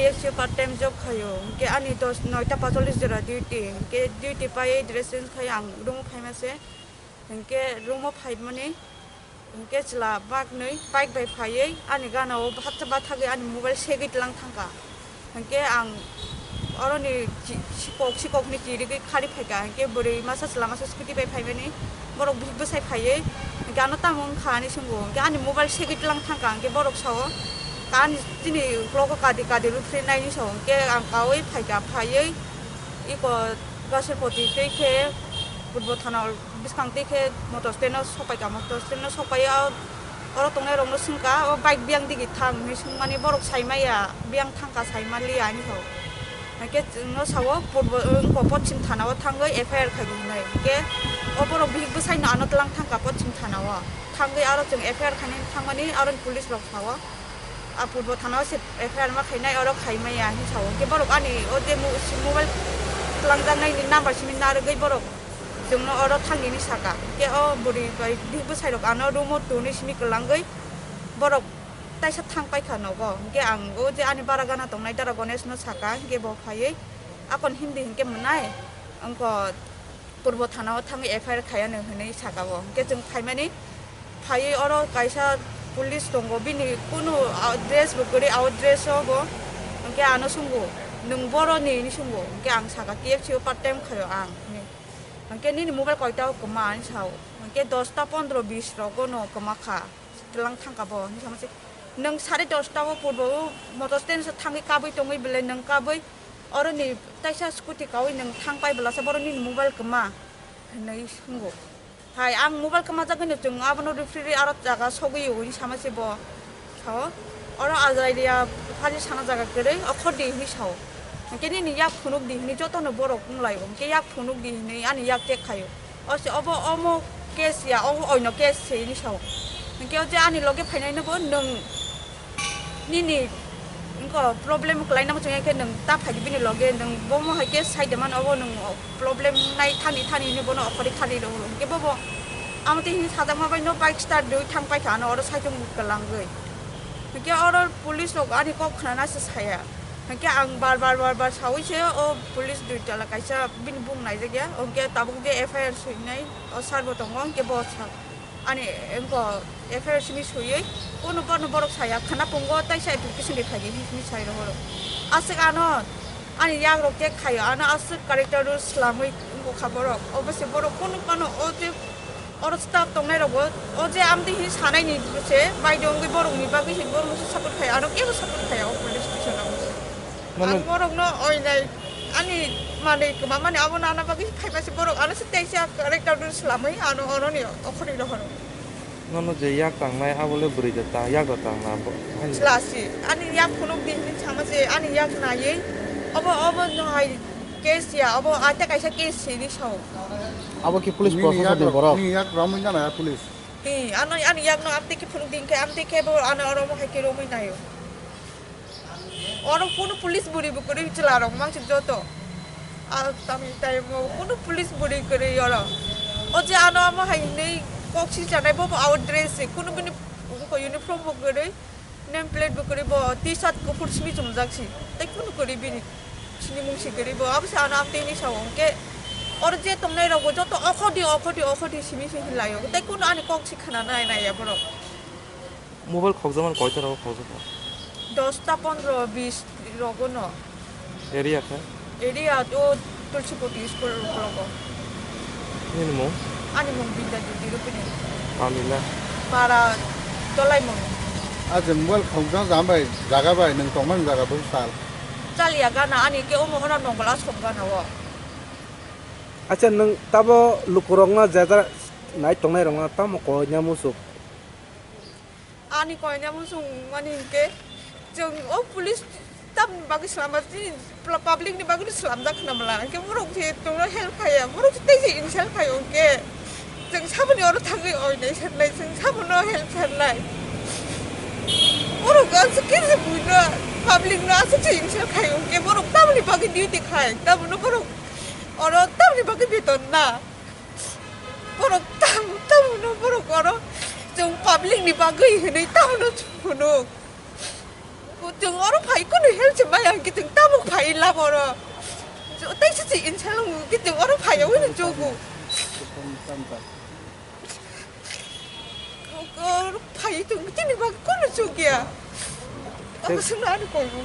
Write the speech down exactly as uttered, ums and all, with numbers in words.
K F C o part time job khaio, hwnkhe ani dos, noita pacholis jora duty, hwnkhe duty paiwi dress change khai ang room o phaima se, hwnkhe room o phaimani, hwnkhe chwla baknwi bike bai phaiwi ani gana o hapsa bathagwi ani mobile segwi tlang thangkha. Hwnkhe ang oroni chi-, sikok, sikokni chirigwi khari phaikha, hwnkhe bwrwi masa chwla masa scooty bai phaimani, borok bihik bwsai phaiwi, hwnkhe ano tamo wngkha hinwi swngo, hwnkhe ani mobile segwi tlang thangkha, hwnkhe borok sao, ani chini ulogo kadi kadi rw phri nai hinwi sao, hwnkhe ang kaui phaikha, phaiwi iko Gaserpoti tei khe Purbo Thana bwskang tei khe motor stand o sokpaikha, motor stand o sokpaiwi o oro tongnairokno swngkha, o bike biyang digi thang hinwi swngmani borok saimaya, biyang thangkha saimaliya hinwi sao. Hwnkhe chwngno sao purbo, wngkha poschim thana o thangwi F I R khaidi hinwi. Hwnkhe o borok bihik bwsaino ano tlang thangkha poschim thana o. Thangwi aro chwng F I R khainani thangmani aroni police rok sao. A purbo thana o se F I R ma khainai oro khaimaya hinwi sao. Hwnkhe borok ani o je mo-, si mobile twlangjaknaini number simi narwgwi borok chwngno oro thangni hinwi saka. Hwnkhe o bwrwi bai bihik bwsairok ano room o tongwi simi kwlangwi borok taisa thang paikha nogo. Hwnkhe ang o je ani bara gana tongnai dara Ganesh no saka, hwnkhe bo phaiwi akon hindi hwnkhe mwnai wngkha Purbo Thana o thangwi F I R khaiya no hinwi saka bo. Hwnkhe chwng phaimani phaiwi oro kaisa police tongo, bini kunu, ah, dress bo kwrwi, out dress o bo. Hwnkhe ano swngo, "Nwng boroni?" hinwi swngo. Hwnkhe ang saka, "K F C o part time khaio ang," hinwi. Hwnkhe, "Nini mobile koita o kwma?" hinwi sao. Hwnkhe, "Dosta pondro bis rogo no kwma kha." Tlang thangkha bo, hinwi sama se, "Nwng sare dosta o purbo o motor stand se thangwi kabwi tongwi belai nwng kabwi oroni taisa scooty kaui nwng thang pai belasa boroni mobile kwma?" hinwi swngo. Hai, ang mobile kwmajak hinwi chwng abono referee aro jaga sogwi o hinwi sama se bo. Sao, oro Azairia phari sana jaga kwrwi okhor di hinwi sao. Hwnkhe nini yak phunuk di hinwi jotono borok wng lai o, hwnkhe yak phunuk di hinwi ani yak check khaio. O se obo omo case ya, obo oino case se hinwi sao. Hwnkhe o je ani loge phainaino bo nwng nini wngkha problem kwlainamo chwngya khe nwng ta phaidi bini loge, nwng bomo hai case sai de mano, obo nwng problem nai thani thani hinwi bono okhorwi khari rw hwnkhe bobo amo twi hinwi sajakma bai no bike start rwui thang paikha ano oro saichung kwlangwi. Hwnkhe oro police rok ani kok khnana se saya. Hwnkhe ang bar bar bar bar saui se o police dui tala kaisa bini bung naijakya. Hwnkhe tabuk je F I R swinai o sir bo tongo, hwnkhe bo sa ani wngkha F I R simi swiwi kunu bono borok saya khana pungo taisa application ri phaidi hinwi sai rohoro. Aswk ano ani yak rok khe khaio, ano aswk character rw swlamwi wngkha borok. Obo se borok kunu phano o je Oro staff tongnai rokbo o je amtwi hinwi sanaini se baidwngwi borokni bagwi se borokno se support khai, aro kebo support khai o police station o. Nono Ang borokno oinai ani manwi kwmamani abo nana bagwi phaima se borok ano se teisa character no swlamwi ano oroni okhorwi rohoro. Nono je yak tangnai abo le bwrwi da ta yak da tangna bo. Chwla si ani yak phunuk di hinwi sama se ani yak naiwi obo obo no hai case ya obo aita kaisa case se hinwi sao. Abo khe police Nini proshasonni yak rok, borok. Nini yak romwi nana police. Ee, ano, ani yakno amtwi khe phunuk di, hwnkhe amtwi khe bo ano oro mohai khe romwi naio. Oro kunu police bwrwi bo kwrwi chwla rok mangsi joto. A tamni time o kunu police bwrwi kwrwi oro. O je ano amo hai hinwi kok si chanai bo, bo out dress se, kunu bini uniform bo kwrwi. Name plate bo kwrwi bo, T-shirt kuphur simi chumjak si. Tei kunu kwrwi bini sinimung si kwrwi bo, abo se ano amtwi hinwi sao. Hwnkhe oro je tongnai rok bo joto okhordi, okhordi, okhordi simi se hinlaio. Tei kunu ani kok si khna nai naiya borok. Mobile khokjakmani koita rogo khokjakha? Dosta, pondro, bis rogo no. Area khe? Area o Tulsipoti school ukologo. Nini mung? Ani mung Bidya Jyoti Rupini. Pamila? Para Dolaimung. Aje mobile khongjang jam bai jaga bai nwng tongmani jaga bai sal. Chaliya gana ani ke omo hora nongla som gana o. Acha nwng tabo lukurokno jajak nai tongnai rokno tamo koina musuk? Ani koina musung mani hinkhe chwng o police tamni bagwi swlamba chini pla-, public ni bagwi swlamjak khna mala hinkhe borok je chwngno help khaiya borok je tei je insult khaio hinkhe chwng saboni oro thangwi oinai sanlai chwng sabono help sanlai borok aswk khe je buino public no aswk je insult khaio hinkhe borok tamoni bagwi duty khai tabono borok oro tamoni bagwi beton na. Borok tam-, tamono borok oro chwng public ni bagwi hinwi tamono phunuk. Chwng oro phai kunu help se maya hwnkhe chwng tabuk phai lama oro. Tei se se insa lango hwnkhe chwng oro phai ya wngwi chukgo. Oro phai tong tini bak kunu chukya. Abo swngna ani koibo.